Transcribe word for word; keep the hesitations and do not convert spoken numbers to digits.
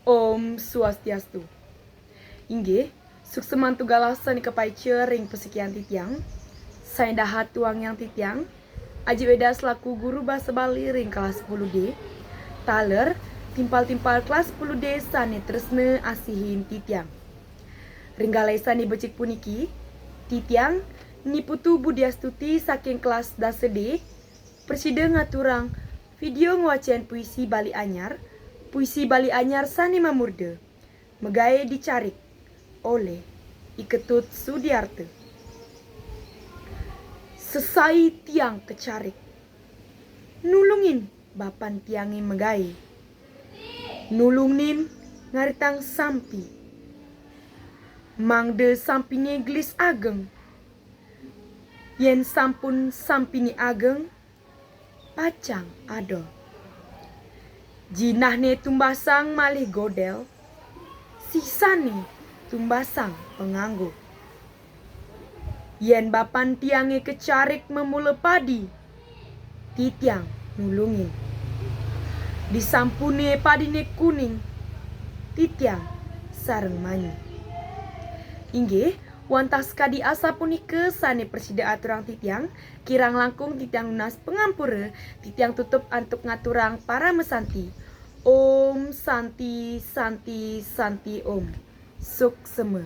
Om Swastiastu. Inggih, suksma antuk galah sane kapaica ring pasekian titiang, sane dahat wangiang titiang, Aji Weda selaku guru basa Bali ring kelas sepuluh D, taler timpal-timpal kelas sepuluh D sane tresna asihin titiang. Ring galah sane becik puniki, titiang Ni Putu Budiastuti saking kelas dasa D, prasida ngaturang video ngwacen puisi Bali Anyar, puisi Bali Anyar sane mamurda Magae Dicarik oleh I Ketut Sudiarta. Sesai tiang kacarik, nulungin bapan tiange magae. Nulungin ngaritang sampi, mangda sampine gelis ageng. Yen sampun sampine ageng, pacang adol. Jinahne tumbasang malih godel, sisane tumbasang panganggo. Yen bapan tiange kacarik mamula padi, titiang nulungin. Disampune padine kuning, titiang sareng manyi. Inggih, wantah sakadi asapunika sane prasida aturang titiang, kirang langkung titiang nunas pangampura, titiang tutup antuk ngaturang paramasanti. Om Santi, Santi, Santi Om. Suksma.